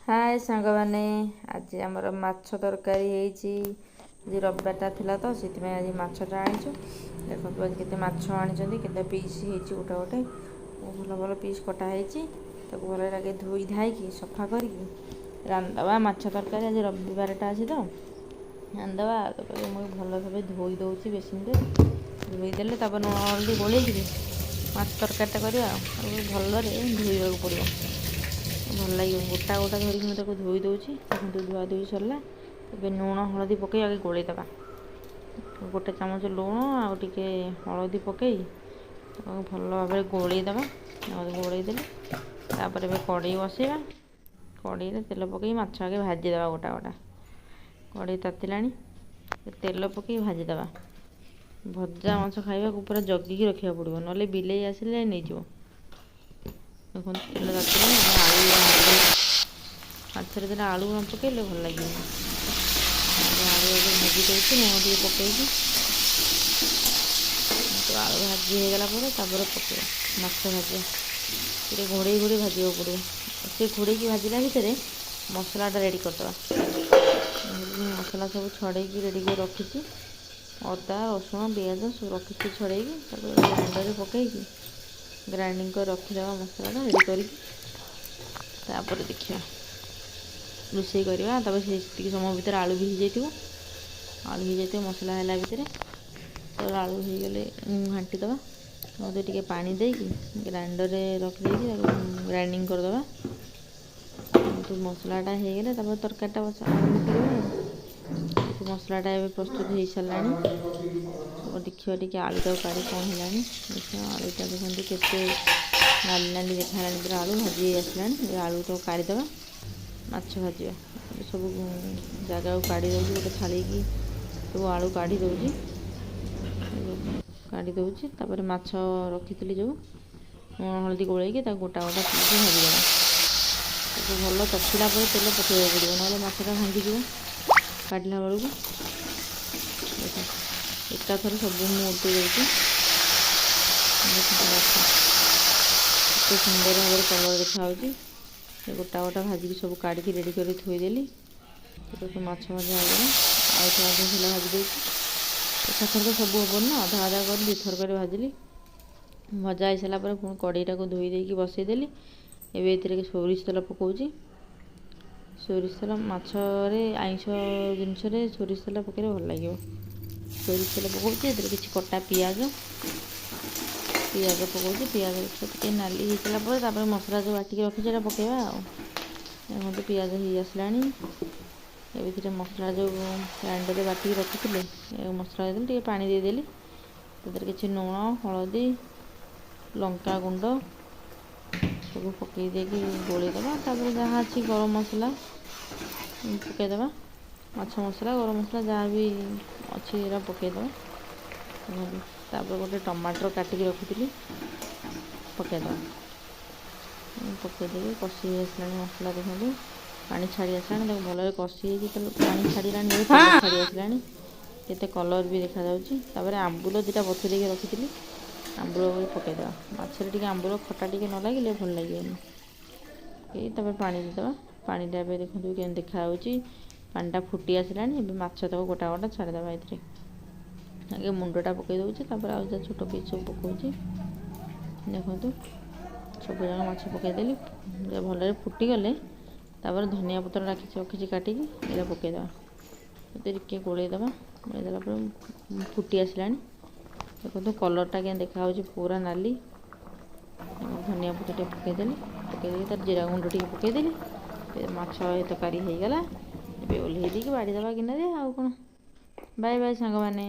ହାଏ ସାଙ୍ଗମାନେ, ଆଜି ଆମର ମାଛ ତରକାରୀ ହେଇଛି। ଆଜି ରବିବାରଟା ଥିଲା ତ ସେଥିପାଇଁ ଆଜି ମାଛଟା ଆଣିଛୁ। ଦେଖନ୍ତୁ ଆଜି କେତେ ମାଛ ଆଣିଛନ୍ତି, କେତେ ପିସ୍ ହେଇଛି। ଗୋଟେ ଗୋଟେ ଭଲ ଭଲ ପିସ୍ କଟା ହେଇଛି। ତାକୁ ଭଲରେ ଆଗେ ଧୋଇ ଧାଇକି ସଫା କରିକି ରାନ୍ଧିଦେବା ମାଛ ତରକାରୀ। ଆଜି ରବିବାରଟା ଅଛି ତ ରାନ୍ଧିଦେବା। ତାପରେ ମୁଁ ଭଲ ଭାବେ ଧୋଇ ଦେଉଛି ବେସିନରେ। ଧୋଇଦେଲେ ତାପରେ ଲୁଣ ହଳଦୀ ଗୋଳେଇକିରି ମାଛ ତରକାରୀଟା କରିବା। ଆଉ ଭଲରେ ଧୋଇବାକୁ ପଡ଼ିବ, ଭଲ ଲାଗିବ। ଗୋଟା ଗୋଟା ଧରିକି ମୁଁ ତାକୁ ଧୋଇ ଦେଉଛି। ଦେଖନ୍ତୁ, ଧୁଆ ଧୋଇ ସରିଲା। ଏବେ ଲୁଣ ହଳଦୀ ପକାଇ ଆଗେ ଗୋଳେଇଦେବା। ଗୋଟେ ଚାମଚ ଲୁଣ ଆଉ ଟିକେ ହଳଦୀ ପକାଇ ତାକୁ ଭଲ ଭାବରେ ଗୋଳେଇଦେବା। ଗୋଳେଇ ଦେଲେ ତାପରେ ଏବେ କଡ଼େଇ ବସେଇବା। କଡ଼େଇରେ ତେଲ ପକାଇ ମାଛ ଆଗେ ଭାଜିଦେବା ଗୋଟା ଗୋଟା। କଡ଼େଇ ତାତିଲାଣି, ତେଲ ପକାଇ ଭାଜିଦେବା। ଭଜା ମାଛ ଖାଇବାକୁ ପୁରା ଜଗିକି ରଖିବାକୁ ପଡ଼ିବ, ନହେଲେ ବିଲେଇ ଆସିଲେ ନେଇଯିବ। ଦେଖନ୍ତୁ, ତେଲ ତାତିଲାଣି, ଆଳୁ ଭାଜିଦେବା। ମାଛରେ ଦେଲେ ଆଳୁ ନ ପକାଇଲେ ଭଲ ଲାଗିବନି। ଆଳୁ ଆଗେ ଭାଜି ଦେଉଛି ଲୁଣ ଟିକେ ପକାଇକି। ଆଳୁ ଭାଜି ହେଇଗଲା ପରେ ତାପରେ ପକାଇବା ମାଛ ଭାଜିବା। ଟିକେ ଘୋଡ଼େଇ ଘୋଡ଼େଇ ଭାଜିବାକୁ ପଡ଼ିବ। ସେ ଘୋଡ଼େଇକି ଭାଜିଲା ଭିତରେ ମସଲାଟା ରେଡ଼ି କରିଦେବା। ମସଲା ସବୁ ଛଡ଼େଇକି ରେଡ଼ି କରି ରଖିଛି। ଅଦା, ରସୁଣ, ପିଆଜ ସବୁ ରଖିଛି ଛଡ଼େଇକି। ତାକୁ ଗ୍ରାଇଣ୍ଡରରେ ପକାଇକି ଗ୍ରାଇଣ୍ଡିଙ୍ଗ କରି ରଖିଦେବା ମସଲାଟା ରେଡ଼ି କରିକି। ତାପରେ ଦେଖିବା ରୋଷେଇ କରିବା। ତାପରେ ସେତିକି ସମୟ ଭିତରେ ଆଳୁ ବି ହେଇଯାଇଥିବ। ଆଳୁ ହେଇଯାଇଥିବ ମସଲା ହେଲା ଭିତରେ। ତ ଆଳୁ ହେଇଗଲେ ଘାଣ୍ଟି ଦେବା। ଆଉ ଟିକେ ପାଣି ଦେଇକି ଗ୍ରାଇଣ୍ଡରରେ ରଖିଦେଇକି ତାକୁ ଗ୍ରାଇଣ୍ଡିଙ୍ଗ କରିଦେବା। ମସଲାଟା ହେଇଗଲେ ତାପରେ ତରକାରୀଟା ଆରମ୍ଭ କରିବା। ଆଉ ମସଲାଟା ଏବେ ପ୍ରସ୍ତୁତ ହେଇସାରିଲାଣି। ଦେଖିବା ଟିକେ ଆଳୁଟାକୁ କାଢ଼ି କ'ଣ ହେଲାଣି। ଦେଖିବା ଆଳୁଟା। ଦେଖନ୍ତୁ, କେତେ ନାଲି ନାଲି ଦେଖାହେଲାଣି ପୁରା। ଆଳୁ ଭାଜି ହେଇ ଆସିଲାଣି। ଏବେ ଆଳୁଟାକୁ କାଢ଼ିଦେବା, ମାଛ ଭାଜିବା। ଏବେ ସବୁ ଜାଗାକୁ କାଢ଼ି ଦେଉଛି। ଗୋଟେ ଥାଳିକି ସବୁ ଆଳୁ କାଢ଼ି ଦେଉଛି, କାଢ଼ି ଦେଉଛି। ତାପରେ ମାଛ ରଖିଥିଲି ଯେଉଁ ଲୁଣ ହଳଦୀ ଗୋଳେଇକି, ତାକୁ ଗୋଟା ଗୋଟା ପିସ୍ ଭାଜିଦେବା। ତାକୁ ଭଲ ତତିଲା ପରେ ତେଲ ପକାଇବାକୁ ପଡ଼ିବ, ନହେଲେ ମାଛଟା ଭାଙ୍ଗିଯିବ କାଢ଼ିଲା ବେଳକୁ। ଦେଖ, ଏକାଥରେ ସବୁ ମୁଁ ଓଲଟେଇ ଦେଉଛି। ଦେଖନ୍ତୁ, ମାଛ କେତେ ସୁନ୍ଦର ଭାବରେ କଲର୍ ଦେଖାହେଉଛି। ଗୋଟା ଗୋଟା ଭାଜିକି ସବୁ କାଢ଼ିକି ରେଡ଼ି କରି ଥୋଇଦେଲି। ମାଛ ଭଜା ହେଇଗଲା। ଆଉ ଅଧେ ଥିଲା, ଭାଜି ଦେଉଛି। ଏକାଥରକ ସବୁ ହେବନି ନା, ଅଧା ଅଧା କରି ଦୁଇଥର କରି ଭାଜିଲି। ଭଜା ହେଇସାରିଲା ପରେ ପୁଣି କଡ଼େଇଟାକୁ ଧୋଇ ଦେଇକି ବସେଇଦେଲି। ଏବେ ଏଥିରେ ସୋରିଷ ତେଲ ପକାଉଛି। ସୋରିଷ ତେଲ ମାଛରେ, ଆଇଁଷ ଜିନିଷରେ ସୋରିଷ ତେଲ ପକାଇଲେ ଭଲ ଲାଗିବ। ସୋରିଷ ତେଲ ପକାଉଛି। ଏଥିରେ କିଛି କଟା ପିଆଜ, ପିଆଜ ପକାଉଛି। ପିଆଜ ଟିକେ ନାଲି ହେଇସାରିଲା ପରେ ତାପରେ ମସଲା ଯେଉଁ ବାଟିକି ରଖିଛି, ଏଇଟା ପକାଇବା। ଆଉ ଦେଖନ୍ତୁ, ପିଆଜ ହେଇ ଆସିଲାଣି। ଏବେ ଏଥିରେ ମସଲା ଯେଉଁ ଗ୍ରାଇଣ୍ଡରରେ ବାଟିକି ରଖିଥିଲେ, ମସଲା ଦେଇଦେଲି। ଟିକେ ପାଣି ଦେଇଦେଲି। ସେଥିରେ କିଛି ଲୁଣ, ହଳଦୀ, ଲଙ୍କା ଗୁଣ୍ଡ ସବୁ ପକାଇ ଦେଇକି ଗୋଳେଇ ଦେବା। ତାପରେ ଯାହା ଅଛି ଗରମ ମସଲା ପକାଇଦେବା। ମାଛ ମସଲା, ଗରମ ମସଲା ଯାହା ବି ଅଛି ଏଇଟା ପକାଇଦେବା। ତାପରେ ଗୋଟେ ଟମାଟର କାଟିକି ରଖିଥିଲି, ପକାଇଦେବା। ପକାଇ ଦେଇକି କଷି ହେଇ ଆସିଲାଣି ମସଲା। ଦେଖନ୍ତୁ, ପାଣି ଛାଡ଼ି ଆସିଲାଣି। ତାକୁ ଭଲରେ କଷି ହେଇକି ତେଲ ପାଣି ଛାଡ଼ିଲାଣି, ତେଲ ଛାଡ଼ି ଆସିଲାଣି, କେତେ କଲର୍ ବି ଦେଖାଯାଉଛି। ତାପରେ ଆମ୍ବୁଲ ଦୁଇଟା ବତୁରେଇକି ରଖିଥିଲି, ଆମ୍ବୁଲ ବି ପକାଇଦେବା। ମାଛରେ ଟିକେ ଆମ୍ବୁଲ ଖଟା ଟିକେ ନ ଲାଗିଲେ ଭଲ ଲାଗିବନି। ଏଇ ତାପରେ ପାଣି ଦେଇଦେବା। ପାଣିଟା ଏବେ ଦେଖନ୍ତୁ କେମିତି ଦେଖାଯାଉଛି। ପାଣିଟା ଫୁଟି ଆସିଲାଣି। ଏବେ ମାଛ ତାକୁ ଗୋଟା ଗୋଟା ଛାଡ଼ିଦେବା ଏଥିରେ। ଆଗେ ମୁଣ୍ଡଟା ପକାଇ ଦେଉଛି, ତାପରେ ଆଉ ଯାହା ଛୋଟ ପିସ୍ ସବୁ ପକାଉଛି। ଦେଖନ୍ତୁ, ସବୁ ଯାକ ମାଛ ପକାଇଦେଲି। ଭଲରେ ଫୁଟିଗଲେ ତାପରେ ଧନିଆ ପତ୍ର ରଖିଛି କାଟିକି, ଏଇଟା ପକାଇଦେବା। ଟିକେ ଗୋଳେଇ ଦେବା। ଗୋଳେଇ ଦେଲା ପରେ ଫୁଟି ଆସିଲାଣି। ଦେଖନ୍ତୁ, କଲର୍ଟା କେମିତି ଦେଖାହେଉଛି, ପୁରା ନାଲି। ଧନିଆ ପତ୍ର ଟିକେ ପକାଇଦେଲି। ପକାଇ ଦେଇକି ତାର ଜିରା ଗୁଣ୍ଡ ଟିକେ ପକାଇଦେଲି। ମାଛ ତରକାରୀ ହେଇଗଲା। ଏବେ ଓହ୍ଲେଇ ଦେଇକି ବାଢ଼ିଦେବା ଗିନାରେ, ଆଉ କ'ଣ। ବାଏ ବାଏ ସାଙ୍ଗମାନେ।